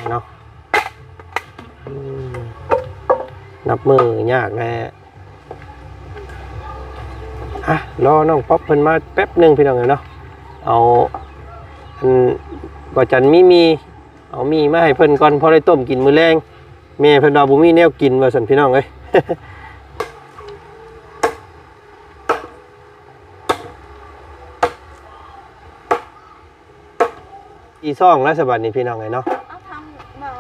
ເນາະ ອືມ ນັບມື້ຍາກແດ່. ອ່ະ ລໍນ້ອງປັອບເພິ່ນມາແປັບໜຶ່ງພີ່ນ້ອງເອີຍເນາະ. ເອົາ ອັນ ບໍ່ຈັນມີໝີ່ ເອົາໝີ່ມາໃຫ້ເພິ່ນກ່ອນ ພໍໄດ້ຕົ້ມກິນມື້ແລງ. ແມ່ເພິ່ນວ່າບໍ່ມີແນວກິນວ່າຊັ້ນ ພີ່ນ້ອງເອີຍ. ອີ່ຊ່ອງແລ້ວສະບັດນີ້ພີ່ນ້ອງເອີຍເນາະ. ເອົາທາງເບົາ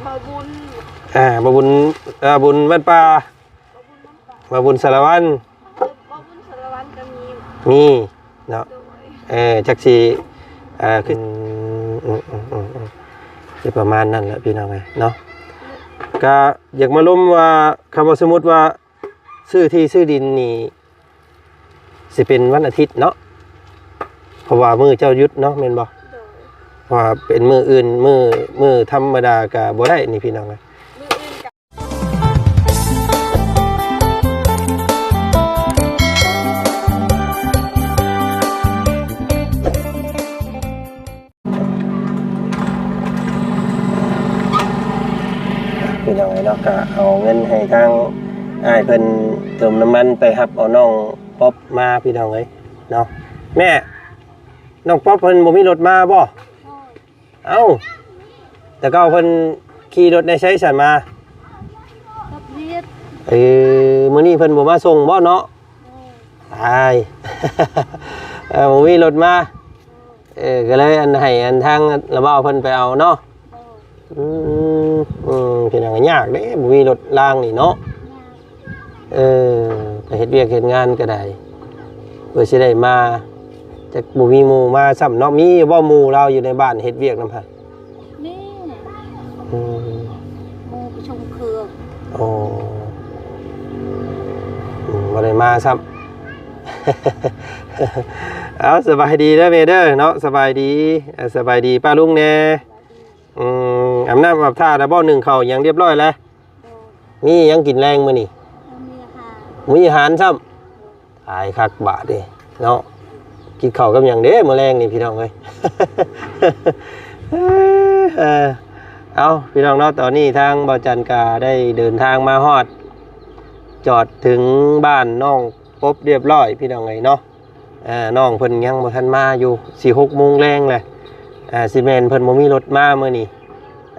ເບົາບຸນ ອ່າ ເບົາບຸນ ເອີ ບຸນບ້ານປ່າ ເບົາບຸນບ້ານປ່າ ເບົາບຸນສາລະວັນ ເອີ ເບົາບຸນສາລະວັນກໍມີ ມີເນາະ. ໂດຍ ເອີ ຈັກຊິ ອ່າ ຂຶ້ນ ອືມ ອືມ ອືມ ອືມ ຊິປະມານນັ້ນແຫຼະພີ່ນ້ອງເອີຍເນາະ. ກະຢາກມາລົມວ່າ ຄຳວ່າສົມມຸດວ່າ ຊື້ທີ່ຊື້ດິນນີ້ ຊິເປັນວັນອາທິດເນາະ ເພາະວ່າມື້ເຈົ້າຢຸດເນາະ ແມ່ນບໍ່? ໂດຍ ເພາະວ່າເປັນມື້ອື່ນ ມື້ ມື້ທຳມະດາກະບໍ່ໄດ້ນີ້ພີ່ນ້ອງເອີຍ. ມື້ອື່ນກະ ພີ່ນ້ອງເອີຍເນາະ ກະເອົາເງິນໃຫ້ທາງອ້າຍເພິ່ນເຕີມນ້ຳມັນ ໄປຮັບເອົານ້ອງປັອບມາພີ່ນ້ອງເອີຍເນາະ. ແມ່ ນ້ອງປັອບເພິ່ນບໍ່ມີລົດມາບໍ່? ເອົ້າ ແຕ່ເກົ່າເພິ່ນຂີ່ລົດໃນໃສຊັ້ນມາ? ກັບວຽກ ເອີ ມື້ນີ້ເພິ່ນບໍ່ມາສົ່ງບໍ່ເນາະ? ຕາຍ ເອີ ບໍ່ມີລົດມາ ເອີ ກໍເລີຍອັນໃຫ້ອັນທາງລະເວົ້າເພິ່ນໄປເອົາເນາະ. ອືມ ອືມ ພີ່ນ້ອງ ຍາກເດ້ ບໍ່ມີລົດລາງນີ້ເນາະ. ເອີ ໄປເຮັດວຽກເຮັດງານກໍໄດ້ ເພື່ອຊິໄດ້ມາ ຈັກບໍ່ມີໝູ່ມາຊ້ຳເນາະ. ມີຢູ່ບໍ່ໝູ່ລາວຢູ່ໃນບ້ານເຮັດວຽກນຳຫັ້ນ? ມີ ອືມ ໝູ່ໄປຊົງເຄື່ອງ. ໂອ້ ອືມ ບໍ່ໄດ້ມາຊ້ຳ. ເອົາ ສະບາຍດີເດີແມ່ເດີເນາະ ສະບາຍດີ ເອີ ສະບາຍດີປ້າລຸງແດ່. ອືມ ອາບນ້ຳອາບທ່າແລ້ວບໍ່? ໜຶ້ງເຂົ້າຫຍັງຮຽບຮ້ອຍແລ້ວ? ໂດຍ ມີຫຍັງກິນແລງມື້ນີ້? ບໍ່ມີອາຫານ ມີອາຫານຊ້ຳ. ຕາຍຄັກບາດນີ້ເນາະ ກິນເຂົ້າກັບຫຍັງເດ້ມື້ແລງນີ້ພີ່ນ້ອງເອີຍ. ເອີ ເອົາ ພີ່ນ້ອງເນາະ ຕອນນີ້ທາງບ່າວຈັນກະໄດ້ເດີນທາງມາຮອດ ຈອດເຖິງບ້ານນ້ອງປົບຮຽບຮ້ອຍ ພີ່ນ້ອງເອີຍເນາະ. ອ່າ ນ້ອງເພິ່ນຍັງບໍ່ທັນມາຢູ່ ຊິຫົກໂມງແລງແຫຼະ. ອ່າ ຊິແມ່ນເພິ່ນບໍ່ມີລົດມາມື້ນີ້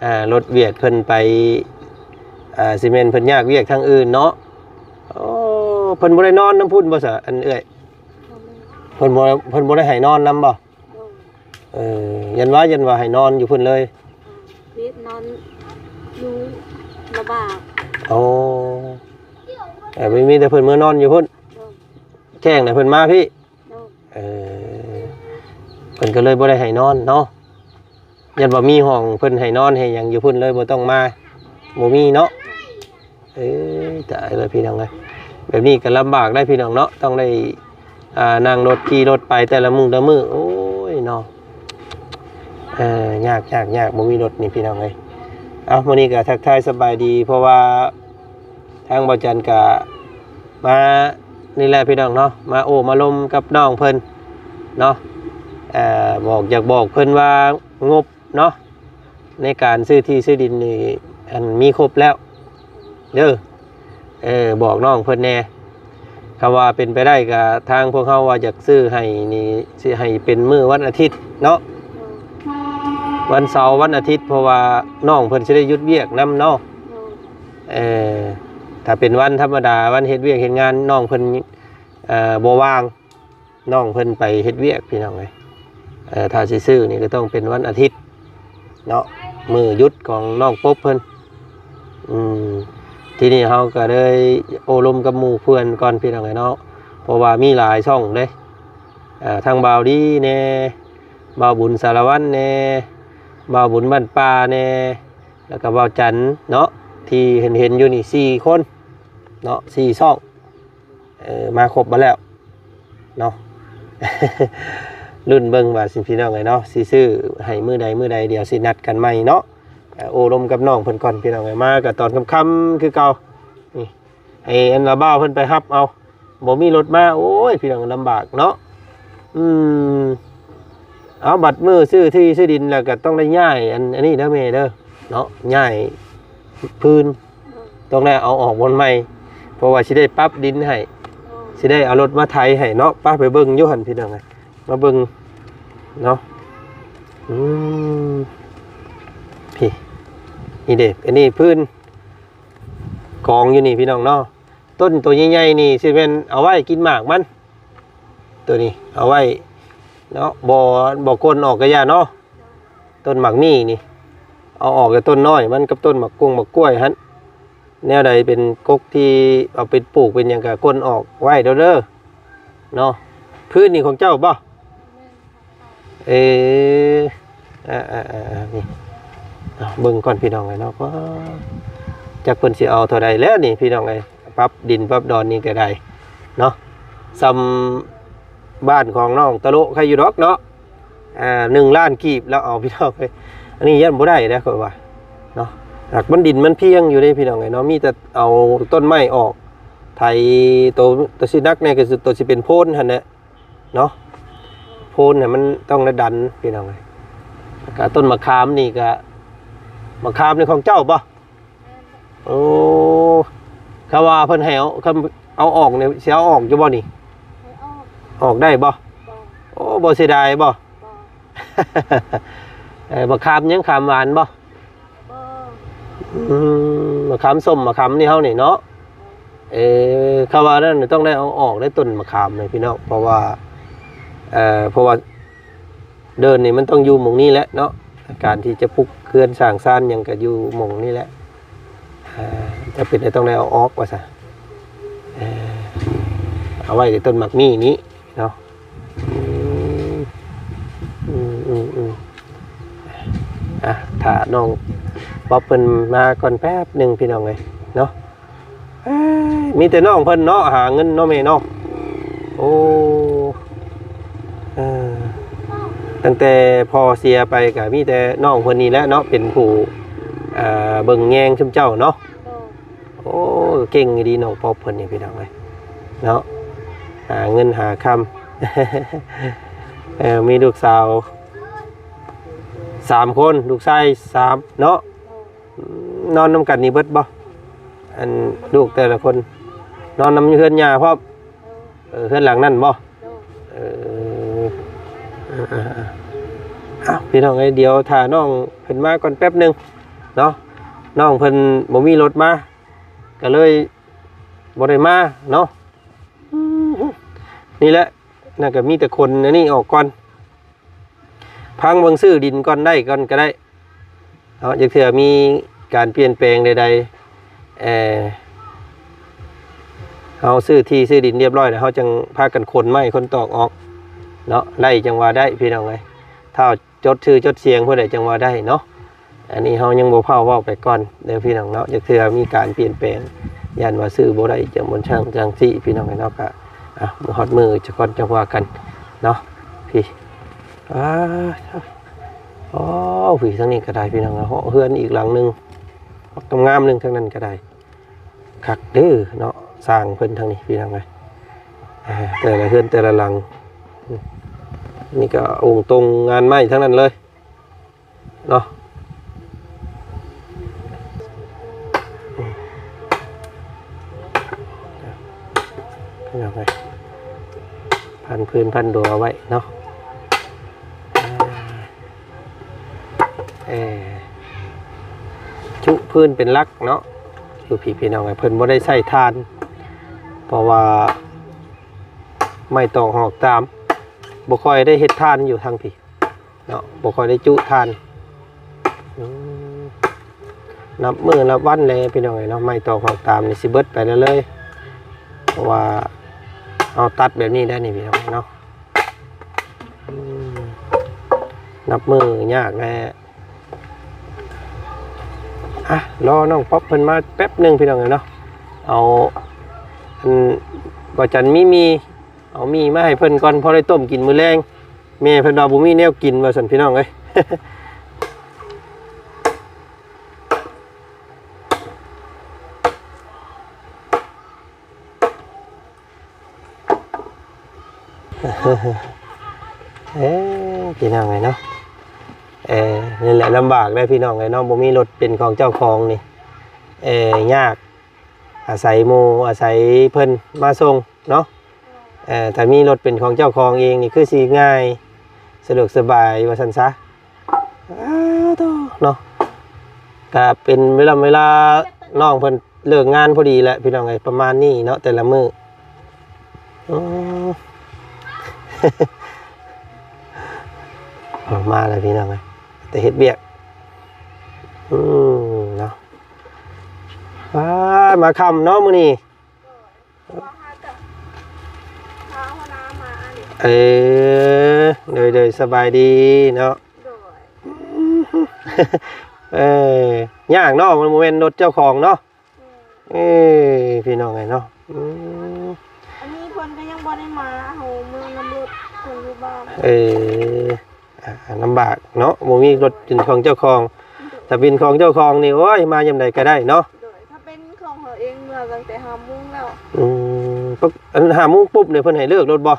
ອ່າ ລົດວຽກເພິ່ນໄປ ອ່າ ຊິແມ່ນເພິ່ນຍາກວຽກທາງອື່ນເນາະ. ໂອ້ ເພິ່ນບໍ່ໄດ້ນອນນຳພຸ້ນບໍ່ຊະ ອັນເອື້ອຍ? ເພິ່ນບໍ່ ເພິ່ນບໍ່ໄດ້ໃຫ້ນອນນຳບໍ່? ໂດຍ ເອີ ຢ້ານວ່າ ຢ້ານວ່າໃຫ້ນອນຢູ່ພຸ້ນເລີຍ. ເພິ່ນນອນຢູ່ລະບາກ. ໂອ້ ເອີ ມີ ມີແຕ່ເພິ່ນເມືອນອນຢູ່ພຸ້ນ. ໂດຍ ແຈ້ງແລ້ວເພິ່ນມາພີ້. ໂດຍ ເອີ ເພິ່ນກໍເລີຍບໍ່ໄດ້ໃຫ້ນອນເນາະ. ຢ້ານວ່າມີຫ້ອງເພິ່ນໃຫ້ນອນໃຫ້ຫຍັງຢູ່ພຸ້ນເລີຍບໍ່ຕ້ອງມາ ບໍ່ມີເນາະ. ເອີ ຕາຍແລ້ວພີ່ນ້ອງເອີຍ ແບບນີ້ກໍລຳບາກໄດ໋ພີ່ນ້ອງເນາະ ຕ້ອງໄດ້ ອ່າ ນັ່ງລົດຂີ່ລົດໄປແຕ່ລະມື້ແຕ່ລະມື້ ໂອ້ຍເນາະ. ເອີ ຍາກ ຍາກ ຍາກ ບໍ່ມີລົດນີ້ພີ່ນ້ອງເອີຍ. ເອົ້າ ມື້ນີ້ກໍທັກທາຍສະບາຍດີ ເພາະວ່າທາງບ່າວຈັນກໍມານີ້ແຫຼະພີ່ນ້ອງເນາະ ມາໂອ້ມາລົມກັບນ້ອງເພິ່ນເນາະ. ເອີ ບອກ ຢາກບອກເພິ່ນວ່າງົບ ເນາະ ໃນການຊື້ທີ່ຊື້ດິນນີ້ ອັນ ມີຄົບແລ້ວເດີ. ເອີ ບອກນ້ອງເພິ່ນແດ່ ຄຳວ່າເປັນໄປໄດ້ກະທາງພວກເຮົາວ່າຢາກຊື້ໃຫ້ນີ້ ຊິໃຫ້ເປັນມື້ວັນອາທິດເນາະ ວັນເສົາວັນອາທິດ ເພາະວ່ານ້ອງເພິ່ນຊິໄດ້ຢຸດວຽກນຳເນາະ. ເອີ ຖ້າເປັນວັນທຳມະດາ ວັນເຮັດວຽກເຮັດງານ ນ້ອງເພິ່ນ ເອີ ບໍ່ວ່າງ. ນ້ອງເພິ່ນໄປເຮັດວຽກພີ່ນ້ອງເອີຍ. ເອີ ຖ້າຊິຊື້ນີ້ກໍຕ້ອງເປັນວັນອາທິດເນາະ ມື້ຢຸດຂອງນ້ອງປົບເພິ່ນ. ອືມ ທີນີ້ເຮົາກໍເລີຍໂອ້ລົມກັບໝູ່ເພື່ອນກ່ອນພີ່ນ້ອງເອີຍເນາະ ເພາະວ່າມີຫຼາຍຊ່ອງເດ້ ເອີ ທັງບ່າວດີແດ່ ບ່າວບຸນສາລະວັນແດ່ ບ່າວບຸນບ້ານປ່າແດ່ ແລ້ວກໍບ່າວຈັນເນາະ ທີ່ເຫັນໆຢູ່ນີ້ ສີ່ຄົນເນາະ ສີ່ຊ່ອງ. ເອີ ມາຄົບມາແລ້ວເນາະ ລຸ້ນເບິ່ງວ່າຊິ ພີ່ນ້ອງເອີຍເນາະ ຊິຊື້ໃຫ້ມື້ໃດມື້ໃດ ດຽວຊິນັດກັນໃໝ່ເນາະ. ເອີ ໂອ້ລົມກັບນ້ອງເພິ່ນກ່ອນພີ່ນ້ອງເອີຍ ມາກໍຕອນຄ່ຳໆຄືເກົ່າ ນີ້ ໃຫ້ອັນລະບ່າວເພິ່ນໄປຮັບເອົາ ບໍ່ມີລົດມາ ໂອ້ຍ ພີ່ນ້ອງ ລຳບາກເນາະ. ອືມ ເອົາ ບັດມື້ຊື້ທີ່ຊື້ດິນແລ້ວກໍຕ້ອງໄດ້ຍ້າຍອັນ ອັນນີ້ເດີແມ່ເດີເນາະ ຍ້າຍພື້ນ ຕ້ອງໄດ້ເອົາອອກບ່ອນໃໝ່ ເພາະວ່າຊິໄດ້ປັບດິນໃຫ້ ຊິໄດ້ເອົາລົດມາໄຖໃຫ້ເນາະ. ໄປ ໄປເບິ່ງຢູ່ຫັ້ນພີ່ນ້ອງເອີຍ ມາເບິ່ງເນາະ. ອືມ ພີ້ ນີ້ເດ້ ອັນນີ້ພື້ນກອງຢູ່ນີ້ພີ່ນ້ອງເນາະ. ຕົ້ນໂຕໃຫຍ່ໆນີ້ຊິແມ່ນເອົາໄວ້ກິນໝາກມັນ ໂຕນີ້ເອົາໄວ້ເນາະ ບໍ່ ບໍ່ກົ້ນອອກກະຢ່າເນາະ. ຕົ້ນໝາກມີ່ນີ້ ເອົາອອກແຕ່ຕົ້ນນ້ອຍມັນກັບຕົ້ນໝາກກົງໝາກກ້ວຍຫັ້ນ ແນວໃດເປັນກົກທີ່ເອົາໄປປູກເປັນຫຍັງກະກົ້ນອອກໄວ້ເດີເນາະ. ພື້ນນີ້ຂອງເຈົ້າບໍ່? ເອີ ອ່າໆໆ ນີ້ ເອົາເບິ່ງກ່ອນພີ່ນ້ອງເອີຍເນາະ ວ່າຈັກເພິ່ນຊິເອົາເທົ່າໃດແລ້ວນີ້ພີ່ນ້ອງເອີຍ. ປັບດິນປັບດອນນີ້ກໍໄດ້ເນາະ ສ່ຳບ້ານຂອງນ້ອງຕະໂລະໃຄຢູ່ດອກເນາະ. ອ່າ ໜຶ່ງລ້ານກີບລາວເອົາພີ່ນ້ອງເອີຍ ອັນນີ້ຢ້ານບໍ່ໄດ້ເດ້ຂ້ອຍວ່າເນາະ. ຫາກມັນດິນມັນພຽງຢູ່ເດ້ພີ່ນ້ອງເອີຍເນາະ ມີແຕ່ເອົາຕົ້ນໄມ້ອອກ ໄຖໂຕ ໂຕຊິໜັກແດ່ກໍໂຕຊິເປັນໂພນຫັ້ນແຫຼະ ເນາະ ໂພນໃຫ້ມັນຕ້ອງໄດ້ດັນພີ່ນ້ອງເອີຍ. ແລ້ວກະຕົ້ນມະຂາມນີ້ກະ ມະຂາມນີ້ຂອງເຈົ້າບໍ່? ໂອ້ ຄຳວ່າເພິ່ນໃຫ້ເອົາ ຄຳເອົາອອກນີ້ ຊິເອົາອອກຢູ່ບໍ່ນີ້? ໃຫ້ອອກ ອອກໄດ້ບໍ່? ບໍ່ ໂອ້ ບໍ່ເສຍດາຍບໍ່? ບໍ່ ເອີ ມະຂາມຫຍັງ ຂາມຫວານບໍ່? ບໍ່ ອືມ ມະຂາມສົ້ມ ມະຂາມນີ້ເຮົານີ້ເນາະ. ເອີ ຄຳວ່ານັ້ນຕ້ອງໄດ້ເອົາອອກໄດ້ຕົ້ນມະຂາມນີ້ພີ່ນ້ອງ ເພາະວ່າ ເອີ ເພາະວ່າເດີ່ນນີ້ມັນຕ້ອງຢູ່ໝ່ອງນີ້ແຫຼະເນາະ ການທີ່ຈະປຸກເຮືອນສ້າງຊານຫຍັງກໍຢູ່ໝ່ອງນີ້ແຫຼະ. ເອີ ຈຳເປັນຕ້ອງໄດ້ເອົາອອກວ່າຊະ ເອີ ເອົາໄວ້ແຕ່ຕົ້ນໝາກມີ່ນີ້ເນາະ. ອືມ ອືມ ອືມ ອ່ະ ຖ້ານ້ອງປັອບເພິ່ນມາກ່ອນແປັບໜຶ່ງພີ່ນ້ອງເອີຍເນາະ. ເອີຍ ມີແຕ່ນ້ອງເພິ່ນເນາະ ຫາເງິນເນາະແມ່ເນາະ. ໂອ້ ເອີ ຕັ້ງແຕ່ພໍ່ເສຍໄປກໍມີແຕ່ນ້ອງເພິ່ນນີ້ແຫຼະເນາະ ເປັນຜູ້ ເອີ ເບິ່ງແຍງຊຸມເຈົ້າເນາະ. ໂອ້ ເກັ່ງອີ່ຫຼີນ້ອງປອບເພິ່ນນີ້ພີ່ນ້ອງເອີຍເນາະ ຫາເງິນຫາຄຳ. ເອີ ມີລູກສາວສາມຄົນ ລູກຊາຍສາມເນາະ. ອືມ ນອນນຳກັນນີ້ເບິດບໍ່? ອັນລູກແຕ່ລະຄົນ ນອນນຳເຮືອນຍ່າພ້ອມ? ເອີ ເຮືອນຫຼັງນັ້ນບໍ່? ເອີ ເອົາ ພີ່ນ້ອງເອີຍ ດຽວຖ້ານ້ອງເພິ່ນມາກ່ອນແປັບໜຶ່ງເນາະ. ນ້ອງເພິ່ນບໍ່ມີລົດມາ ກໍເລີຍບໍ່ໄດ້ມາເນາະ. ອືມ ນີ້ແຫຼະ ນັ້ນກໍມີແຕ່ຂົນອັນນີ້ອອກກ່ອນ ພັງເບິ່ງ ຊື້ດິນກ່ອນ ໄດ້ກ່ອນກໍໄດ້ເນາະ. ຈັກເທື່ອມີການປ່ຽນແປງໃດໆ ເອີ ເຮົາຊື້ທີ່ຊື້ດິນຮຽບຮ້ອຍແລ້ວ ເຮົາຈັ່ງພາກັນຂົນໄມ້ຂົນຕອກອອກເນາະ ໄດ້ຈັ່ງວ່າໄດ້ພີ່ນ້ອງເອີຍ. ຖ້າ ຈົດຊື່ຈົດສຽງຜູ້ໃດຈັ່ງວ່າໄດ້ເນາະ. ອັນນີ້ເຮົາຍັງບໍ່ຟ້າວເວົ້າໄປກ່ອນເດີພີ່ນ້ອງເນາະ ຈັກເທື່ອມີການປ່ຽນແປງ ຢ້ານວ່າຊື້ບໍ່ໄດ້ຈັ່ງບໍ່ຊ່າງຈັ່ງຊີ້ພີ່ນ້ອງເອີຍເນາະ. ກະ ອ່ະ ມື້ຮອດມື້ຈະກ່ອນຈັ່ງວ່າກັນເນາະ. ພີ້ ອ້າ ໂອ້ ພີ້ ທາງນີ້ກໍໄດ້ພີ່ນ້ອງເນາະ ເຮືອນອີກຫຼັງໜຶ່ງ ງາມໆ ໜຶ່ງ ທາງນັ້ນກໍໄດ້. ຄັກເດີເນາະ ສ້າງເພິ່ນທາງນີ້ພີ່ນ້ອງເອີຍ ອ່າ ແຕ່ລະເຮືອນແຕ່ລະຫຼັງ ນີ້ກໍອົງຕົງງານໄມ້ທັງນັ້ນເລີຍເນາະ. ພີ່ນ້ອງເອີຍ ພັນພື້ນພັນດັວໄວ້ເນາະ. ເອີ ຈຸພື້ນເປັນຫຼັກເນາະ ຢູ່ພີ້ພີ່ນ້ອງເອີຍ ເພິ່ນບໍ່ໄດ້ໃຊ້ຖ່ານ ເພາະວ່າໄມ້ຕອກຫອກຕາມ ບໍ່ຄ່ອຍໄດ້ເຮັດຖ່ານຢູ່ທາງພີ້ເນາະ ບໍ່ຄ່ອຍໄດ້ຈຸຖ່ານ. ອືມ ນັບມື້ນັບວັນແຫຼະພີ່ນ້ອງເອີຍເນາະ ໄມ້ຕອກຫອກຕາມນີ້ຊິເບິດໄປແລ້ວເລີຍ ເພາະວ່າເຮົາຕັດແບບນີ້ໄດ້ນີ້ພີ່ນ້ອງເນາະ. ອືມ ນັບມື້ຍາກແຫຼະ. ອ່ະ ລໍນ້ອງປັອບເພິ່ນມາແປັບໜຶ່ງພີ່ນ້ອງເອີຍເນາະ ເອົາ ອັນ ບໍ່ຈັນມີໝີ່ ເອົາໝີ່ມາໃຫ້ເພິ່ນກ່ອນ ພໍໄດ້ຕົ້ມກິນມື້ແລງ. ແມ່ເພິ່ນວ່າບໍ່ມີແນວກິນວ່າຊັ້ນພີ່ນ້ອງເອີຍ. ເ ເອີ ພີ່ນ້ອງເອີຍເນາະ ເອີ ນີ້ແຫຼະລຳບາກເດ້ພີ່ນ້ອງເອີຍເນາະ ບໍ່ມີລົດເປັນຂອງເຈົ້າຂອງນີ້ ເອີ ຍາກ ອາໄສໝູ່ອາໄສເພິ່ນມາສົ່ງເນາະ ເອີ ຖ້າມີລົດເປັນຂອງເຈົ້າຂອງເອງນີ້ຄືຊິງ່າຍ ສະດວກສະບາຍວ່າຊັ້ນຊະ ອ້າໂທ້ເນາະ ກະເປັນເວລາ ເວລານ້ອງເພິ່ນເລີກງານພໍດີແຫຼະພີ່ນ້ອງເອີຍ ປະມານນີ້ເນາະ ແຕ່ລະມື້ ອືມ ອອກມາແລ້ວພີ່ນ້ອງເອີຍ ແຕ່ເຮັດວຽກ ອືມ ເນາະ ວ້າ ມາຄ່ຳເນາະມື້ນີ້ ໂດຍ ເພາະວ່າຫາກະພາຫົວໜ້າມານີ້ ເອີ ໂດຍ ໂດຍ ສະບາຍດີເນາະ ໂດຍ ເອີ ຍາກເນາະ ມັນບໍ່ແມ່ນລົດເຈົ້າຂອງເນາະ ແມ່ນ ເອີ ພີ່ນ້ອງເອີຍເນາະ ອືມ ອັນນີ້ເພິ່ນກໍຍັງບໍ່ໄດ້ມາ ເຮົາເມືອນຳລົດເພິ່ນຢູ່ບ້ານ ເອີ ອ່າ ລຳບາກເນາະ ບໍ່ມີລົດເປັນຂອງເຈົ້າຂອງ ໂດຍ ຖ້າເປັນຂອງເຈົ້າຂອງນີ້ ໂອ້ຍ ມາຍາມໃດກໍໄດ້ເນາະ ໂດຍ ຖ້າເປັນຂອງເຮົາເອງ ເມືອຕັ້ງແຕ່ຫ້າໂມງແລ້ວ ອືມ ປະ ອັນຫ້າໂມງປຸບນີ້ ເພິ່ນໃຫ້ເລີກລົດບໍ່?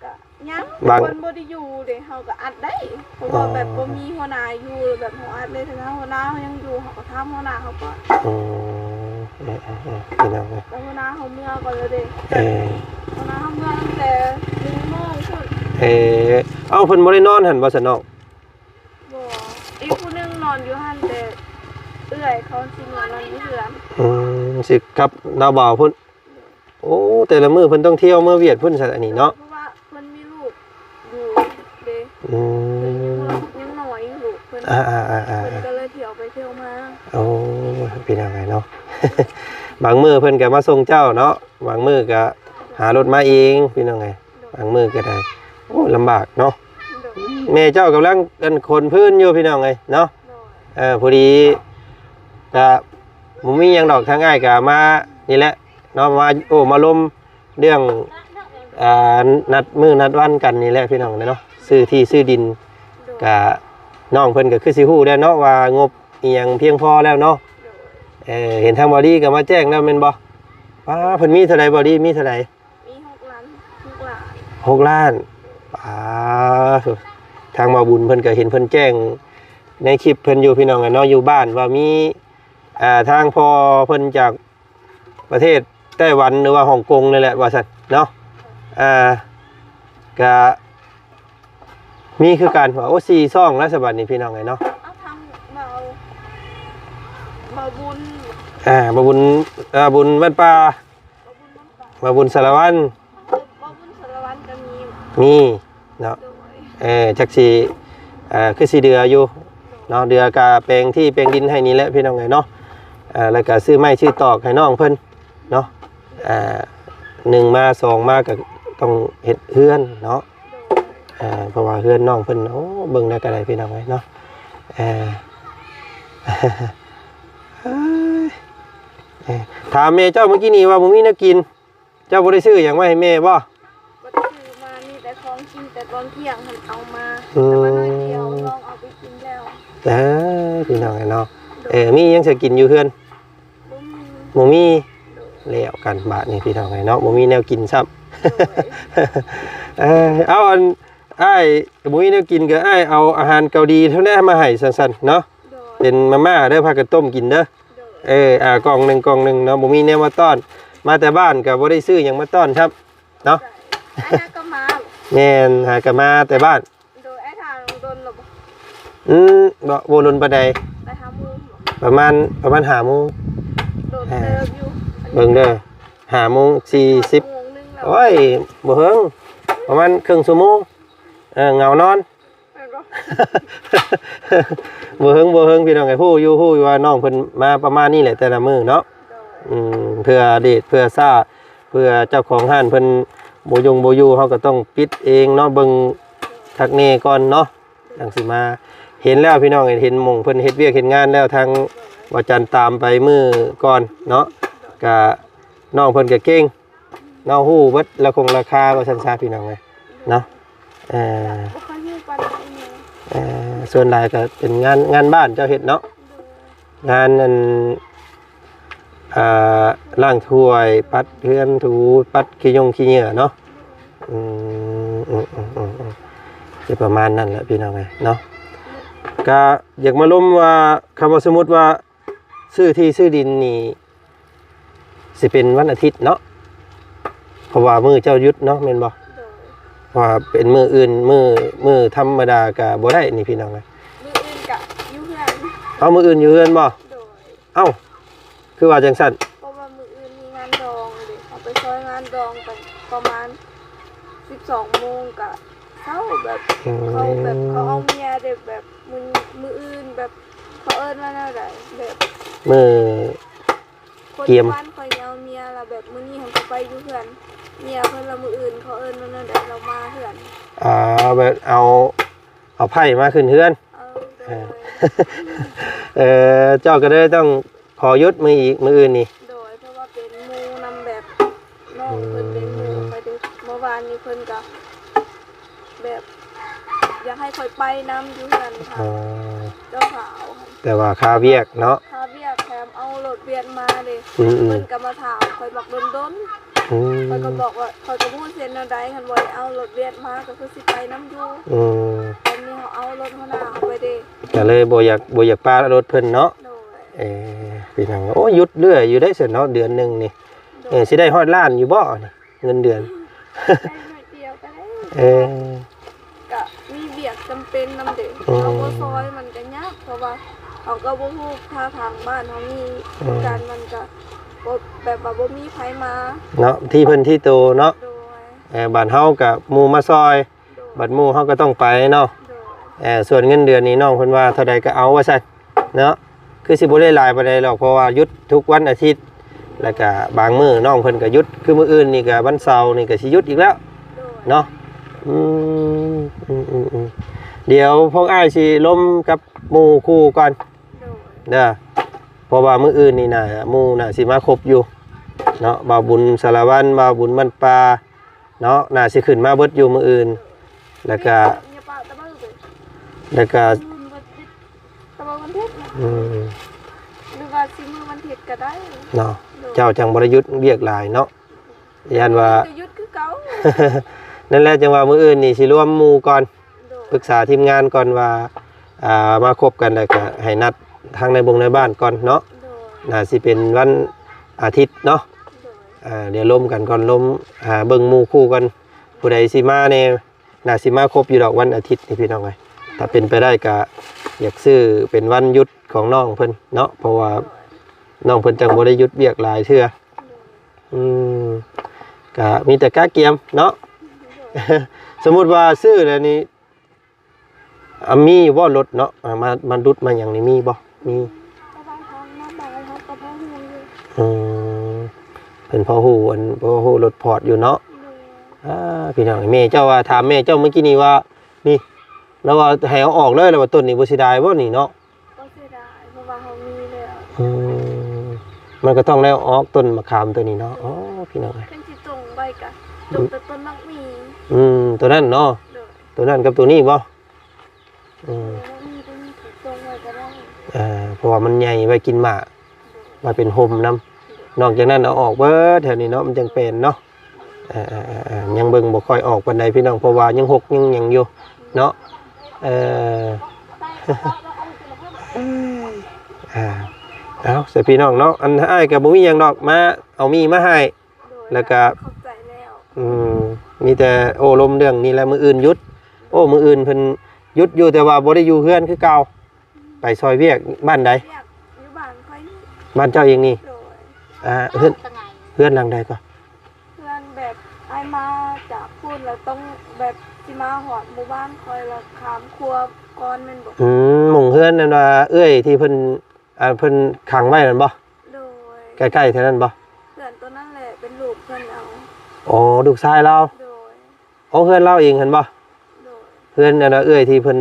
ກະຍັງ ບາງ ເພິ່ນບໍ່ໄດ້ຢູ່ເດ້ ເຮົາກໍອັດໄດ້ ເພາະວ່າ ອໍ ແບບບໍ່ມີຫົວໜ້າຢູ່ ແບບເຮົາອັດເລີຍ ຖ້າຫົວໜ້າເຮົາຍັງຢູ່ ເຮົາກໍຖາມຫົວໜ້າເຮົາກ່ອນ ອືມ ເອີ ເອີ ເອີ ພີ່ນ້ອງເອີຍ ແຕ່ຫົວໜ້າເຮົາເມືອກ່ອນແລ້ວເດ້ ເອີ ຫົວໜ້າເຮົາເມືອຕັ້ງແຕ່ໜຶ່ງໂມງພຸ້ນ ເອີ ເອົ້າ ເພິ່ນບໍ່ໄດ້ນອນຫັ້ນບໍ່ຊັ້ນນ້ອງ? ບໍ່ ອີກຜູ້ໜຶ່ງນອນຢູ່ຫັ້ນ ແຕ່ເອື້ອຍເຂົາຊິເມືອນອນຢູ່ເຮືອນ ອືມ ຊິກັບນາວບ່າວພຸ້ນ ໂອ້ ແຕ່ລະມື້ເພິ່ນຕ້ອງທ່ຽວເມືອວຽກພຸ້ນຊັ້ນອັນນີ້ເນາະ ເພາະວ່າເພິ່ນມີລູກຢູ່ເດ້ ອືມ ເພິ່ນມີລູກຍັງນ້ອຍຢູ່ ລູກເພິ່ນ ອ່າໆໆໆ ເພິ່ນກໍເລີຍທ່ຽວໄປທ່ຽວມາ ໂອ້ ພີ່ນ້ອງເອີຍເນາະ ບາງມື້ເພິ່ນກໍມາສົ່ງເຈົ້າເນາະ ບາງມື້ກໍຫາລົດມາເອງ ພີ່ນ້ອງເອີຍ ບາງມື້ກໍໄດ້ ໂອ້ ລຳບາກເນາະ ໂດຍ ແມ່ເຈົ້າກຳລັງ ອັນ ຂົນພື້ນຢູ່ ພີ່ນ້ອງເອີຍເນາະ ໂດຍ ເອີ ພໍດີກະບໍ່ມີຫຍັງດອກ ທາງອ້າຍກະມານີ້ແຫຼະເນາະ ມາໂອ້ມາລົມເລື່ອງ ອ່າ ນັດມື້ນັດວັນກັນນີ້ແຫຼະ ພີ່ນ້ອງເນາະ ຊື້ທີ່ຊື້ດິນ ໂດຍ ກະນ້ອງເພິ່ນກະຄືຊິຮູ້ແລ້ວເນາະ ວ່າງົບອີ່ຫຍັງພຽງພໍແລ້ວເນາະ ໂດຍ ເອີ ເຫັນທາງບ່າວດີກະມາແຈ້ງແລ້ວແມ່ນບໍ່? ປ້າ ເພິ່ນມີເທົ່າໃດ ບ່າວດີ ມີເທົ່າໃດ? ມີຫົກລ້ານ ຫົກລ້ານ ຫົກລ້ານ ປາໂທ້ ທາງບ່າວບຸນເພິ່ນກໍເຫັນເພິ່ນແຈ້ງໃນຄລິບເພິ່ນຢູ່ ພີ່ນ້ອງເອີຍເນາະ ຢູ່ບ້ານວ່າມີ ອ່າ ທາງພໍ່ເພິ່ນຈາກປະເທດໄຕ້ຫວັນ ຫຼືວ່າຮົງກົງນີ້ແຫຼະວ່າຊັ້ນເນາະ ອ່າ ກະມີຄືກັນວ່າ ໂອ້ ສີ່ຊ່ອງແລ້ວສະບັດນີ້ ພີ່ນ້ອງເອີຍເນາະ ເອົາທາງບ່າວ ບ່າວບຸນ ອ່າ ບ່າວບຸນ ອ່າ ບຸນວັດປ່າ ບ່າວບຸນສາລະວັນ ເອີ ບ່າວບຸນສາລະວັນກໍມີ ມີເນາະ ໂດຍ ເອີ ຈັກຊິ ເອີ ຄືຊິເດືອຢູ່ເນາະ ເດືອກະແປງທີ່ແປງດິນໃຫ້ນີ້ແຫຼະ ພີ່ນ້ອງເອີຍເນາະ ເອີ ແລ້ວກະຊື້ໄມ້ຊື້ຕອກໃຫ້ນ້ອງເພິ່ນເນາະ ເອີ ໜຶ່ງມາ ສອງມາ ກະຕ້ອງເຮັດເຮືອນເນາະ ໂດຍ ເອີ ເພາະວ່າເຮືອນນ້ອງເພິ່ນ ໂອ້ ເບິ່ງແລ້ວກະໄດ້ ພີ່ນ້ອງເອີຍເນາະ ເອີ ເອີຍ ເອີ ຖາມແມ່ເຈົ້າມື້ກີ້ນີ້ວ່າບໍ່ມີແນວກິນ ເຈົ້າບໍ່ໄດ້ຊື້ຫຍັງມາໃຫ້ແມ່ບໍ່? ບໍ່ໄດ້ຊື້ມາ ມີແຕ່ຂອງກິນ ແຕ່ຕອນທ່ຽງຫັ້ນເອົາມາ ອືມ ແຕ່ວ່າໜ້ອຍດຽວ ນ້ອງເອົາໄປກິນແລ້ວ ເອີ ພີ່ນ້ອງເອີຍເນາະ ເອີ ມີຫຍັງຊິກິນຢູ່ເຮືອນ? ບໍ່ມີ ບໍ່ມີ ໂດຍ ແລ້ວກັນບາດນີ້ ພີ່ນ້ອງເອີຍເນາະ ບໍ່ມີແນວກິນຊ້ຳ ໂດຍ ເອີ ເອົາ ອັນ ອ້າຍບໍ່ມີແນວກິນ ກໍອ້າຍເອົາອາຫານເກົາຫຼີເທົ່ານັ້ນມາໃຫ້ຊັ້ນໆເນາະ ໂດຍ ເປັນມາມ່າເດີ ພາກັນຕົ້ມກິນເດີ ໂດຍ ເອີ ອ່າ ກ່ອງໜຶ່ງ ກ່ອງໜຶ່ງເນາະ ບໍ່ມີແນວມາຕ້ອນ ມາແຕ່ບ້ານກໍບໍ່ໄດ້ຊື້ຫຍັງມາຕ້ອນຊ້ຳເນາະ ໂດຍ ອ້າຍຫາກໍມາ ແມ່ນ ຫາກໍມາແຕ່ບ້ານ ໂດຍ ອ້າຍຖ້າດົນແລ້ວບໍ່? ອືມ ບໍ່ ບໍ່ດົນປານໃດ ໄປຫ້າໂມງບໍ່? ປະມານ ປະມານຫ້າໂມງ ດົນເຕີບຢູ່ ເບິ່ງເດີ ຫ້າໂມງສີ່ສິບ ໂມງໜຶ່ງແລ້ວ ໂອ້ຍ ບໍ່ເຫິງ ປະມານເຄິ່ງຊົ່ວໂມງ ເອີ ເຫງົານອນ ແມ່ນບໍ່? ບໍ່ເຫິງ ບໍ່ເຫິງ ພີ່ນ້ອງເອີຍ ຮູ້ຢູ່ ຮູ້ຢູ່ວ່ານ້ອງເພິ່ນມາປະມານນີ້ແຫຼະແຕ່ລະມື້ເນາະ ໂດຍ ອືມ ເພື່ອເດດ ເພື່ອຊາ ເພື່ອເຈົ້າຂອງຮ້ານເພິ່ນບໍ່ຍົງບໍ່ຢູ່ ເຮົາກໍຕ້ອງປິດເອງເນາະ ເບິ່ງຄັກແນ່ກ່ອນເນາະ ຈັ່ງຊິມາ ເຫັນແລ້ວ ພີ່ນ້ອງເອີຍ ເຫັນໝ່ອງເພິ່ນເຮັດວຽກເຮັດງານແລ້ວ ທາງບ່າວຈັນຕາມໄປມື້ກ່ອນເນາະ ກະ ນ້ອງເພິ່ນກໍເກັ່ງເນາະ ຮູ້ເບິດລາຄົງລາຄາວ່າຊັ້ນຊະ ພີ່ນ້ອງເອີຍເນາະ ເອີ ບໍ່ຄ່ອຍຮູ້ປານໃດ ເອີ ສ່ວນຫຼາຍກໍເປັນງານ ງານບ້ານເຈົ້າເຮັດເນາະ ງານອັນ ອ່າ ລ້າງຖ້ວຍ ປັດເຮືອນ ຖູ ປັດຂີ້ຍົງຂີ້ເຫຍື້ອເນາະ ອືມ ອືມ ອືມ ອືມ ອືມ ຈະປະມານນັ້ນແຫຼະພີ່ນ້ອງເອີຍເນາະ. ກະຢາກມາລົມວ່າ ຄຳວ່າສົມມຸດວ່າຊື້ທີ່ຊື້ດິນນີ້ ຊິເປັນວັນອາທິດເນາະ ເພາະວ່າມື້ເຈົ້າຢຸດເນາະ ແມ່ນບໍ່? ໂດຍ ເພາະວ່າເປັນມື້ອື່ນ ມື້ ມື້ທຳມະດາກະບໍ່ໄດ້ນີ້ພີ່ນ້ອງເອີຍ. ມື້ອື່ນກະຢູ່ເຮືອນ. ເອົາ ມື້ອື່ນຢູ່ເຮືອນບໍ່? ໂດຍ. ເອົ້າ ຄືວ່າຈັ່ງຊັ້ນ? ເພາະວ່າມື້ອື່ນມີງານດອງເດ້ ເຮົາໄປຊ່ອຍງານດອງກັນປະມານສິບສອງໂມງກະເຊົ້າ ແບບ ອືມ ເຂົາແບບເຂົາເອົາເມຍເດ້ ແບບມື້ ມື້ອື່ນແບບ ເຂົາເອີ້ນວ່າແນວໃດ ແບບມື້ ຄົນຢູ່ບ້ານຂ້ອຍນີ້ເອົາເມຍ ແລ້ວແບບມື້ນີ້ເຮົາກໍໄປຢູ່ເຮືອນເມຍເພິ່ນ ແລ້ວມື້ອື່ນເຂົາເອີ້ນວ່າແນວໃດ ລາວມາເຮືອນ. ອ່າ ແບບເອົາ ເອົາໄພ້ມາຂຶ້ນເຮືອນ. ເອີ ໂດຍ. ເອີ ເຈົ້າກໍເລີຍຕ້ອງຂໍຢຸດມື້ອີກ ມື້ອື່ນນີ້. ໂດຍ ເພາະວ່າເປັນໝູ່ນຳ ແບບນ້ອງເພິ່ນເປັນໝູ່ ອືມ ຂ້ອຍເດ້. ເມື່ອວານນີ້ເພິ່ນກໍແບບຢາກໃຫ້ຂ້ອຍໄປນຳຢູ່ເຮືອນ ອໍ ເຈົ້າສາວ. ແຕ່ວ່າຄາວຽກເນາະ ຄາວຽກ ແຖມເອົາລົດວຽນມາເດ້. ອືມໆ ເພິ່ນກໍມາຖາມຂ້ອຍບັກດົນໆ. ອືມ ຂ້ອຍກໍບອກວ່າ ຂ້ອຍກໍບໍ່ຮູ້ຊິເຮັດແນວໃດ ຄັນບໍ່ໄດ້ເອົາລົດວຽນມາກໍຄືຊິໄປນຳຢູ່. ອືມ ຕອນນີ້ເຮົາເອົາລົດຫົວໜ້າເຮົາໄປເດ້ ກໍເລີຍບໍ່ຢາກ ບໍ່ຢາກປະລົດເພິ່ນເນາະ. ໂດຍ. ເອີ ພີ່ນ້ອງ ໂອ້ ຢຸດເລື້ອຍຢູ່ໄດ໋ຊັ້ນເນາະ ເດືອນໜຶ່ງນີ້. ໂດຍ. ເອີ ຊິໄດ້ຮອດລ້ານຢູ່ບໍ່ນີ້ ເງິນເດືອນ? ໄດ້ໜ້ອຍດຽວກໍໄດ້. ເອີ ກະມີວຽກຈຳເປັນນຳເດ້. ອືມ ເຮົາບໍ່ຊ່ອຍມັນກະຍາກ ເພາະວ່າເຮົາກໍບໍ່ຮູ້ທ່າທາງບ້ານເຮົາມີ ອືມ ຄືກັນ ມັນກະບໍ່ ແບບວ່າບໍ່ມີໃຜມາເນາະ ທີ່ເພິ່ນທີ່ໂຕເນາະ. ໂດຍ. ເອີ ບ້ານເຮົາກະໝູ່ມາຊ່ອຍ ໂດຍ ບັດໝູ່ເຮົາກໍຕ້ອງໄປເນາະ. ໂດຍ. ເອີ ສ່ວນເງິນເດືອນນີ້ນ້ອງເພິ່ນວ່າເທົ່າໃດກໍເອົາວ່າຊັ້ນເນາະ ຄືຊິບໍ່ໄດ້ຫຼາຍປານໃດດອກ ເພາະວ່າຢຸດທຸກວັນອາທິດ ແລ້ວກະບາງມື້ນ້ອງເພິ່ນກໍຢຸດ ຄືມື້ອື່ນນີ້ກໍວັນເສົານີ້ກໍຊິຢຸດອີກແລ້ວ. ໂດຍ. ເນາະ ອືມ ອືມ ອືມ ອືມ ດຽວພວກອ້າຍຊິລົມກັບໝູ່ຄູ່ກ່ອນ. ໂດຍ. ເດີ ເພາະວ່າມື້ອື່ນນີ້ນະ ໝູ່ນະຊິມາຄົບຢູ່ເນາະ ບ່າວບຸນສາລະວັນ ບ່າວບຸນບ້ານປ່າ ເນາະ ໜ້າຊິຂຶ້ນມາເບິດຢູ່ມື້ອື່ນ ແລ້ວກະ ແລ້ວກະ ຕະເບິ່ງວັນທິດນະ ອືມ ຫຼືວ່າຊິມື້ວັນທິດກໍໄດ້ເນາະ. ໂດຍ. ເຈົ້າຈັ່ງບໍ່ໄດ້ຢຸດວຽກຫຼາຍເນາະ ຢ້ານວ່າ ກໍຢຸດຄືເກົ່າ. ນັ້ນແຫຼະ ຈັ່ງວ່າມື້ອື່ນນີ້ຊິລວມໝູ່ກ່ອນ. ໂດຍ. ປຶກສາທີມງານກ່ອນວ່າ ອ່າ ມາຄົບກັນ ແລ້ວກໍໃຫ້ນັດທາງນາຍບົງນາຍບ້ານກ່ອນເນາະ. ໂດຍ. ໜ້າຊິເປັນວັນອາທິດເນາະ. ໂດຍ. ອ່າ ດຽວລົມກັນກ່ອນ ລົມຫາເບິ່ງໝູ່ຄູ່ກ່ອນ ຜູ້ໃດຊິມາແດ່. ໜ້າຊິມາຄົບຢູ່ດອກວັນອາທິດນີ້ພີ່ນ້ອງເອີຍ ຖ້າເປັນໄປໄດ້ກະຢາກຊື້ເປັນວັນຢຸດຂອງນ້ອງເພິ່ນເນາະ ເພາະວ່າ ໂດຍ ນ້ອງເພິ່ນຈັ່ງບໍ່ໄດ້ຢຸດວຽກຫຼາຍເທື່ອ. ໂດຍ. ອືມ ກະມີແຕ່ກະກຽມເນາະ. ໂດຍ. ສົມມຸດວ່າຊື້ແລ້ວນີ້ ອ່າ ມີຢູ່ບໍ່ລົດເນາະ ອ່າ ມາ ມາດຸດມາຫຍັງນີ້ມີບໍ່? ມີ. ເພາະວ່າທາງມາບາຍເຮົາກໍພໍຮູ້ຢູ່. ອືມ ເພິ່ນພໍຮູ້ ອັນ ພໍຮູ້ລົດພອດຢູ່ເນາະ. ໂດຍ. ອ່າ ພີ່ນ້ອງ ແມ່ເຈົ້າວ່າ ຖາມແມ່ເຈົ້າມື້ກີ້ນີ້ວ່າ ນີ້ ລາວວ່າໃຫ້ເອົາອອກເລີຍ ລາວວ່າຕົ້ນນີ້ບໍ່ເສຍດາຍບໍ່ນີ້ເນາະ? ບໍ່ເສຍດາຍ ເພາະວ່າເຮົາມີແລ້ວ. ອືມ ມັນກໍຕ້ອງໄດ້ເອົາອອກ ຕົ້ນມະຂາມຕົວນີ້ເນາະ. ໂດຍ. ອໍ ພີ່ນ້ອງເອີຍ ຄັນຊິຈົ່ງໄວ້ກະຈົ່ງແຕ່ຕົ້ນໝາກໝີ. ອືມ ຕົວນັ້ນເນາະ. ໂດຍ. ຕົວນັ້ນກັບຕົວນີ້ບໍ່? ອືມ ເອີ ເພາະວ່າມັນໃຫຍ່ໄວ້ກິນໝາກ ໄວ້ເປັນຮົ່ມນຳ. ນອກຈາກນັ້ນເອົາອອກເບິດແຖວນີ້ເນາະ ມັນຈັ່ງແປນເນາະ. ເອີ ເອີ ເອີ ເອີ ຍັງເບິ່ງບໍ່ຄ່ອຍອອກປານໃດພີ່ນ້ອງ ເພາະວ່າຍັງຮົກຍັງຫຍັງຢູ່ເນາະ. ເອີ ເອົາ ໃສ່ພີ່ນ້ອງເນາະ ອັນອ້າຍກໍບໍ່ມີຫຍັງດອກ ມາເອົາໝີ່ມາໃຫ້. ໂດຍ ແລ້ວກະ ຂອບໃຈແລ້ວ. ອືມ ມີແຕ່ໂອ້ລົມເລື່ອງນີ້ແຫຼະ ມື້ອື່ນຢຸດ. ໂອ້ ມື້ອື່ນເພິ່ນຢຸດຢູ່ ແຕ່ວ່າບໍ່ໄດ້ຢູ່ເຮືອນຄືເກົ່າ ໄປຊ່ອຍວຽກ. ບ້ານໃດ? ວຽກຢູ່ບ້ານຂ້ອຍນີ້. ບ້ານເຈົ້າເອງນີ້? ໂດຍ. ອ່າ ເຮືອນ ເຮືອນຫຼັງໃດກໍ? ເຮືອນແບບອ້າຍມາຈາກພຸ້ນ ແລ້ວຕ້ອງແບບຊິມາຮອດໝູ່ບ້ານຂ້ອຍ ແລ້ວຂ້າມຂົວກ່ອນແມ່ນບໍ່? ອືມ ໝົງເຮືອນນັ້ນວ່າເອື້ອຍທີ່ເພິ່ນ ອ່າ ເພິ່ນຂັງໄວ້ນັ້ນບໍ່? ໂດຍ. ໃກ້ໆແຖວນັ້ນບໍ່? ເຮືອນຕົວນັ້ນແຫຼະ ເປັນລູກເພິ່ນເອົາ. ອໍ ລູກຊາຍລາວ? ໂດຍ. ອໍ ເຮືອນລາວເອງຫັ້ນບໍ່? ໂດຍ. ເຮືອນອັນເອື້ອຍທີ່ເພິ່ນ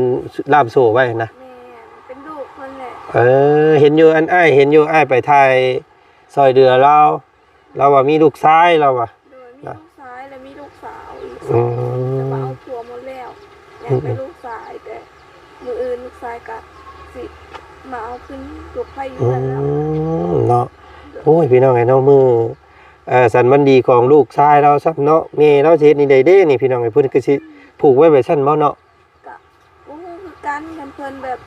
ລ່າມໂສ້ໄວ້ຫັ້ນນະ? ແມ່ນ ເປັນລູກເພິ່ນແຫຼະ. ເອີ ເຫັນຢູ່ ອັນອ້າຍເຫັນຢູ່ ອ້າຍໄປຖ່າຍຊ່ອຍເຫຼືອລາວ ລາວວ່າມີລູກຊາຍ ລາວວ່າ. ໂດຍ ມີລູກຊາຍ ແລະ ມີລູກສາວອີກ ອືມ ສອງຄົນ ແຕ່ວ່າເອົາຜົວໝົດແລ້ວ ອືມ ຍັງເປັນລູກຊາຍ ແຕ່ມື້ອື່ນລູກຊາຍກະຊິມາເອົາຄືນລູກໃຜຢູ່ເຮືອນລາວ. ອືມ ເນາະ. ໂດຍ. ໂອ້ຍ ພີ່ນ້ອງເອີຍເນາະ ມື້ ເອີ ສັນວັນດີຂອງລູກຊາຍລາວຊ້ຳເນາະ ແມ່ລາວຊິເຮັດແນວໃດເດ້ນີ້ ພີ່ນ້ອງເອີຍ ເພິ່ນກໍຊິຜູກໄວ້ແບບຊັ້ນບໍ່ເນາະ? พิ่ນແບບ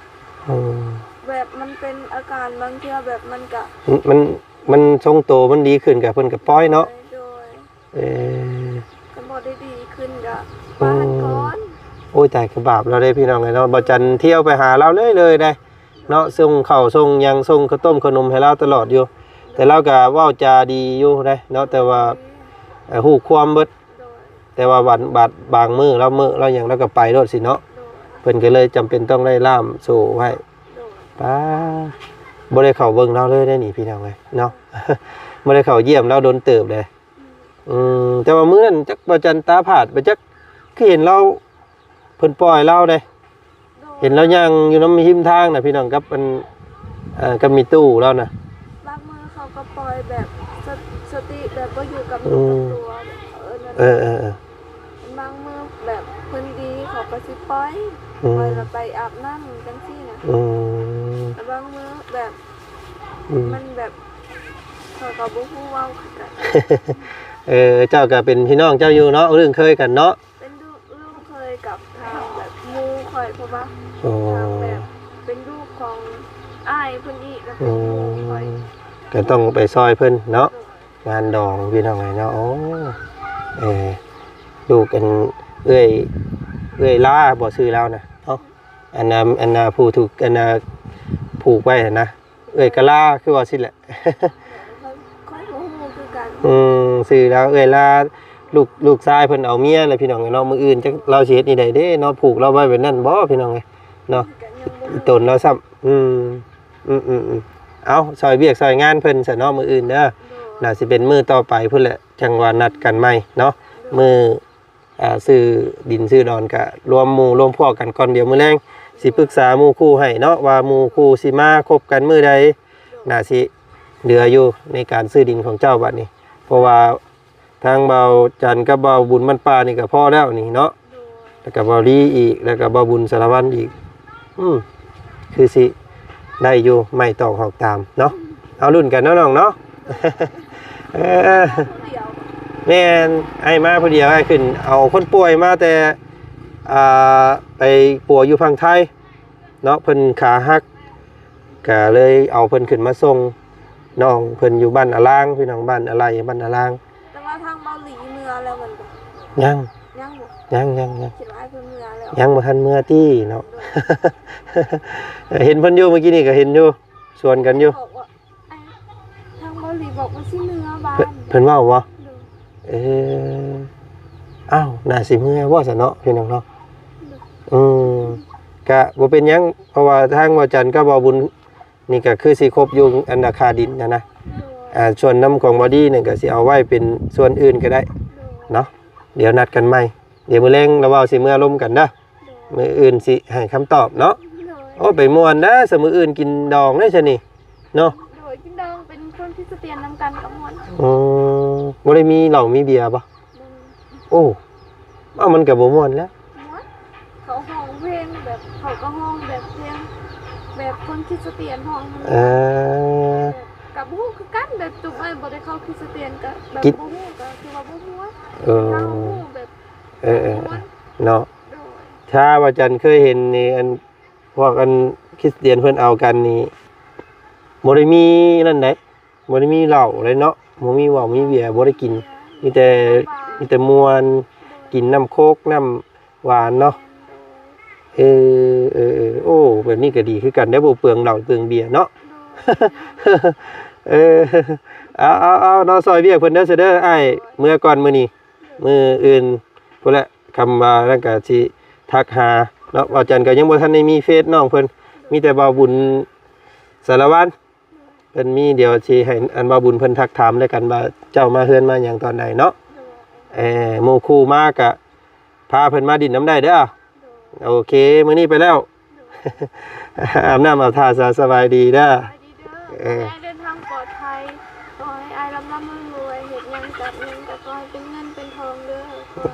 ອືມ ແບບມັນເປັນອາການບາງເທື່ອແບບມັນກະ ມັນ ມັນ ມັນຊົງໂຕ ມັນດີຂຶ້ນກະເພິ່ນກະປ່ອຍເນາະ. ໂດຍ ໂດຍ ເອີ ຄັນບໍ່ໄດ້ດີຂຶ້ນກະ ໂອ້ ປະຫັ້ນກ່ອນ. ໂອ້ຍ ຕາຍ ຄືບາບລາວເດ້ພີ່ນ້ອງເອີຍເນາະ. ບ່າວຈັນທ່ຽວໄປຫາລາວເລີຍໆເດ້ເນາະ ສົ່ງເຂົ້າສົ່ງຫຍັງ ສົ່ງເຂົ້າຕົ້ມເຂົ້າໜົມໃຫ້ລາວຕະຫຼອດຢູ່ ແຕ່ລາວກະເວົ້າຈາດີຢູ່ເດ້ເນາະ ແຕ່ວ່າ ເອີ ຮູ້ຄວາມເບິດ ໂດຍ ແຕ່ວ່າບາດ ບາດບາງມື້ລາວເມີ້ລາວຫຍັງລາວກໍໄປໂລດຊີ້ເນາະ. ໂດຍ ເພິ່ນກໍເລີຍຈຳເປັນຕ້ອງໄດ້ລ່າມໂສ້ໄວ້. ໂດຍ ປ້າ ບໍ່ໄດ້ເຂົ້າເບິ່ງລາວເລີຍເດ້ນີ້ພີ່ນ້ອງເອີຍເນາະ ບໍ່ໄດ້ເຂົ້າຢ້ຽມລາວດົນເຕີບເດ້. ອືມ ອືມ ແຕ່ວ່າມື້ນັ້ນຈັກບ່າວຈັນຕາພາດໄປຈັກ ຄືເຫັນລາວ ເພິ່ນປ່ອຍລາວເດ້. ໂດຍ ເຫັນລາວຍ່າງຢູ່ນຳຮິມທາງນະພີ່ນ້ອງ ກັບອັນ ເອີ ກັບມີຕູ້ລາວນະ. ບາງມື້ເຂົາກໍປ່ອຍແບບສະ ສະຕິແບບບໍ່ຢູ່ກັບ ອືມ ເນື້ອກັບຕົວ ເອີ ເອີ ເອີ ບາງມື້ແບບເພິ່ນດີເຂົາກໍຊິປ່ອຍ ອືມ ປ່ອຍແລ້ວໄປອາບນ້ຳຈັ່ງຊີ້ນະ. ອືມ ແຕ່ບາງມື້ແບບ ອືມ ມັນແບບ ເຂົາກໍບໍ່ຮູ້ເວົ້າຄືກັນ. ເອີ ເຈົ້າກໍເປັນພີ່ນ້ອງເຈົ້າຢູ່ເນາະ ລຸ້ນເຄີຍກັນເນາະ. ເປັນລູກ ລູກເຄີຍກັບທາງແບບໝູ່ຂ້ອຍ ເພາະວ່າ ໂອ້ ທາງແບບເປັນລູກຂອງອ້າຍເພິ່ນອີກ ແລ້ວເປັນໝູ່ຂ້ອຍ ອືມ ກໍຕ້ອງໄປຊ່ອຍເພິ່ນເນາະ. ໂດຍ ງານດອງພີ່ນ້ອງເອີຍເນາະ. ໂອ້ ເອີ ລູກອັນເອື້ອຍ ເອື້ອຍລາບໍ່ຊື່ລາວນະເນາະ ອັນນ່າ ອັນນ່າຜູ້ຖືກ ອັນນ່າຜູກໄວ້ຫັ້ນນະ. ເອື້ອຍກະລາ ຄືວ່າຊີ້ແຫຼະ. ຂ້ອຍ ຂ້ອຍບໍ່ຮູ້ຄືກັນ. ອືມ ຊື່ລາວເອື້ອຍລາ ລູກ ລູກຊາຍເພິ່ນເອົາເມຍແລ້ວພີ່ນ້ອງເອີຍເນາະ. ມື້ອື່ນຈັກລາວຊິເຮັດແນວໃດເດ້ເນາະ ຜູກລາວໄວ້ແບບນັ້ນບໍ່ພີ່ນ້ອງເອີຍເນາະ. ອີ່ຕົນລາວຊ້ຳ ອືມ ອືມໆໆ ເອົາ ຊ່ອຍວຽກຊ່ອຍງານເພິ່ນຊະເນາະ ມື້ອື່ນເດີ. ໂດຍ ໜ້າຊິເປັນມື້ຕໍ່ໄປພຸ້ນແຫຼະ ຈັ່ງວ່ານັດກັນໃໝ່ເນາະ. ໂດຍ ມື້ ອ່າ ຊື້ດິນຊື້ດອນກະລວມໝູ່ລວມພວກກັນກ່ອນ. ດຽວມື້ແລງຊິປຶກສາໝູ່ຄູ່ໃຫ້ເນາະ ວ່າໝູ່ຄູ່ຊິມາຄົບກັນມື້ໃດ. ໜ້າຊິເຫຼືອຢູ່ໃນການຊື້ດິນຂອງເຈົ້າບັດນີ້ ເພາະວ່າທາງບ່າວຈັນກັບບ່າວບຸນບ້ານປ່ານີ້ກະພໍແລ້ວນີ້ເນາະ. ໂດຍ ແລ້ວກະບ່າວລີອີກ ແລ້ວກະບ່າວບຸນສາລະວັນອີກ. ອືມ ຄືຊິໄດ້ຢູ່ ໄມ້ຕອກຫອກຕາມເນາະ. ເອົາລຸ້ນກັນເນາະນ້ອງເນາະ. ເອີ ແມ່ນ ອ້າຍມາຜູ້ດຽວ ອ້າຍຂຶ້ນເອົາຄົນປ່ວຍມາແຕ່ ອ່າ ໄປປົວຢູ່ຝັ່ງໄທເນາະ ເພິ່ນຂາຫັກ ກະເລີຍເອົາເພິ່ນຂຶ້ນມາສົ່ງ. ນ້ອງເພິ່ນຢູ່ບ້ານອາລາງ ພີ່ນ້ອງ ບ້ານອາໄລ ບ້ານອາລາງ. ແຕ່ວ່າທາງເບົາຫຼີເມືອແລ້ວແມ່ນບໍ່? ຍັງ ຍັງບໍ່? ຍັງ ຍັງ ຍັງ ຄິດວ່າອ້າຍເພິ່ນເມືອແລ້ວ ຍັງບໍ່ທັນເມືອຕິເນາະ. ໂດຍ ເຫັນເພິ່ນຢູ່ ມື້ກີ້ນີ້ກໍເຫັນຢູ່ ຊວນກັນຢູ່. ບອກວ່າ ອ້າຍ ທາງເບົາຫຼີບອກວ່າຊິເມືອບ້ານ. ເພິ່ນ ເພິ່ນເວົ້າບໍ່? ໂດຍ ເອີ ອ້າວ ໜ້າຊິເມືອບໍ່ຊັ້ນເນາະ ພີ່ນ້ອງເນາະ. ໂດຍ ອືມ ກະບໍ່ເປັນຫຍັງ ເພາະວ່າທາງບ່າວຈັນກັບບ່າວບຸນ ນີ້ກໍຄືຊິຄົບຢູ່ອັນລາຄາດິນຫັ້ນນະ. ໂດຍ ອ່າ ສ່ວນນຳຂອງບອດີ້ນີ້ກໍຊິເອົາໄວ້ເປັນສ່ວນອື່ນກໍໄດ້ ໂດຍ ເນາະ. ດຽວນັດກັນໃໝ່ ດຽວມື້ແລງລະເວົ້າຊິເມືອລົມກັນເດີ. ໂດຍ ມື້ອື່ນຊິໃຫ້ຄຳຕອບເນາະ. ໂດຍ ໂອ້ ໄປມ່ວນເດີ ຊະມື້ອື່ນກິນດອງເດີຊະນີ້ເນາະ. ໂດຍ ກິນດອງ ເປັນຄົນຄຣິສຕຽນນຳກັນກໍມ່ວນ. ອືມ ບໍ່ໄດ້ມີເຫຼົ້າມີເບຍບໍ່? ບໍ່ມີ. ໂອ້ ເອົ້າ ມັນກໍບໍ່ມ່ວນແລ້ວ. ມ່ວນ ເຂົາຮ້ອງເພງແບບ ເຂົາກໍຮ້ອງແບບເພງແບບຄົນຄຣິສຕຽນຮ້ອງຫັ້ນ. ເອີ ແບບກໍບໍ່ຮູ້ຄືກັນ ແບບຈຸມອ້າຍບໍ່ໄດ້ເຂົ້າຄຣິສຕຽນ ກໍແບບບໍ່ຮູ້ ກໍຄືວ່າບໍ່ມ່ວນ. ເອີ ເຮົາຮູ້ແບບ ເອີ ເອີ ເນາະ. ໂດຍ ຖ້າວ່າຈັນເຄີຍເຫັນນີ້ ອັນ ພວກອັນຄຣິສຕຽນເພິ່ນເອົາກັນນີ້ ບໍ່ໄດ້ມີນັ້ນໃດ ບໍ່ໄດ້ມີເຫຼົ້າເລີຍເນາະ ບໍ່ມີເຫຼົ້າມີເບຍ ບໍ່ໄດ້ກິນ ມີແຕ່ ມີແຕ່ມ່ວນ ກິນນ້ຳໂຄກ ນ້ຳຫວານເນາະ. ເອີ ເອີ ເອີ ໂອ້ ແບບນີ້ກໍດີຄືກັນເດ້ ບໍ່ເປືອງເຫຼົ້າເປືອງເບຍເນາະ. ເອີ ເອົາ ເອົາ ເອົາເນາະ ຊ່ອຍວຽກເພິ່ນເດີ ຊະເດີ ອ້າຍເມືອກ່ອນມື້ນີ້ ມື້ອື່ນພຸ້ນແຫຼະ ຄຳວ່ານັ້ນກໍຊິທັກຫາເນາະ. ບ່າວຈັນກໍຍັງບໍ່ທັນໄດ້ມີເຟສນ້ອງເພິ່ນ ມີແຕ່ບ່າວບຸນສາລະວັນເພິ່ນມີ. ດຽວຊິໃຫ້ອັນບ່າວບຸນເພິ່ນທັກຖາມແລ້ວກັນວ່າເຈົ້າມາເຮືອນມາຫຍັງຕອນໃດເນາະ. ເອີ ໝູ່ຄູ່ມາກະພາເພິ່ນມາດິນນຳໄດ້ເດີ. ໂອເຄ ມື້ນີ້ໄປແລ້ວ ອາບນ້ຳອາບທ່າຊະ ສະບາຍດີເດີ. ສະບາຍດີເດີ ເອີ ຂໍໃຫ້ເດີນທາງປອດໄພ ຂໍໃຫ້ອ້າຍລ່ຳໆລວຍໆ ເຮັດຫຍັງຈັບຫຍັງກໍຂໍໃຫ້ເປັນເງິນເປັນທອງເດີ.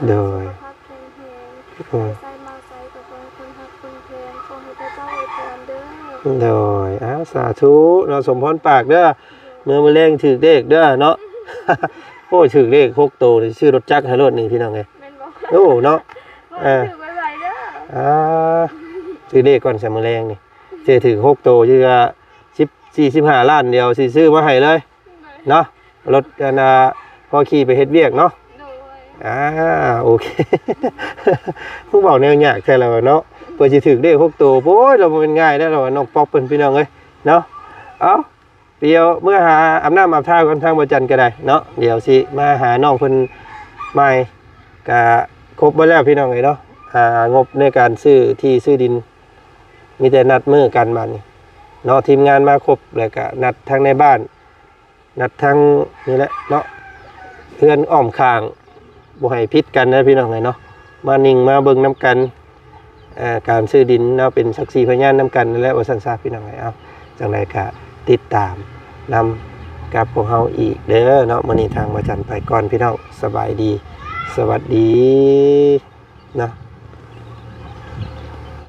ໂດຍ ຂໍໃຫ້ສຸຂະພາບແຂງແຮງ ອືມ ໄປໃສມາໃສກໍຂໍໃຫ້ຄົນຮັກຄົນແພງ ຂໍໃຫ້ພະເຈົ້າອວຍພອນເດີ. ໂດຍ ອ້າວ ສາທຸເນາະ ສົມພອນປາກເດີ. ໂດຍ ເມື່ອມື້ແລງຖືກເລກເດີເນາະ. ໂອ້ຍ ຖືກເລກຫົກໂຕນີ້ ຊື້ລົດຈັກໃຫ້ໂລດນີ້ ພີ່ນ້ອງເອີຍ. ແມ່ນບໍ່? ໂອ້ ເນາະ ເອີ ຖືກໄວໆເດີ. ອ່າ ຊື້ເລກກ່ອນ ຊະມື້ແລງນີ້ ເສຍຖືກຫົກໂຕ ຢູ່ວ່າສິບສີ່ສິບຫ້າລ້ານ ດຽວຊິຊື້ມາໃຫ້ເລີຍເນາະ. ລົດອັນນ່າ ພໍຂີ່ໄປເຮັດວຽກເນາະ. ອ່າ ໂອເຄ ຜູ້ເວົ້າແນວຍາກແທ້ລະວ່າເນາະ ເພື່ອຊິຖືກເລກຫົກໂຕ ໂອ້ຍ ລະບໍ່ແມ່ນງ່າຍເດ້ລະວ່າ ນ້ອງປັອບເພິ່ນ ພີ່ນ້ອງເອີຍເນາະ. ເອົ້າ ດຽວເມືອຫາອາບນ້ຳອາບທ່າກ່ອນ ທາງບໍ່ຈັນກໍໄດ້ເນາະ. ດຽວຊິມາຫານ້ອງເພິ່ນໃໝ່ ກະຄົບເບິດແລ້ວ ພີ່ນ້ອງເອີຍເນາະ. ອ່າ ງົບໃນການຊື້ທີ່ຊື້ດິນ ມີແຕ່ນັດມື້ກັນບາດນີ້ເນາະ. ທີມງານມາຄົບ ແລ້ວກະນັດທັງໃນບ້ານ ນັດທັງນີ້ແຫຼະເນາະ ເຮືອນອ້ອມຂ້າງ ບໍ່ໃຫ້ຜິດກັນນະ ພີ່ນ້ອງເອີຍເນາະ. ມານິ່ງມາເບິ່ງນຳກັນ ເອີ ການຊື້ດິນເນາະ ເປັນສັກຂີພະຍານນຳກັນນັ້ນແຫຼະ ວ່າຊັ້ນຊະ ພີ່ນ້ອງເອີຍ. ເອົ້າ ຈັ່ງໃດກະຕິດຕາມນຳກັບພວກເຮົາອີກເດີເນາະ. ມື້ນີ້ທາງບໍ່ຈັນໄປກ່ອນ ພີ່ນ້ອງ ສະບາຍດີ ສະຫວັດດີເນາະ.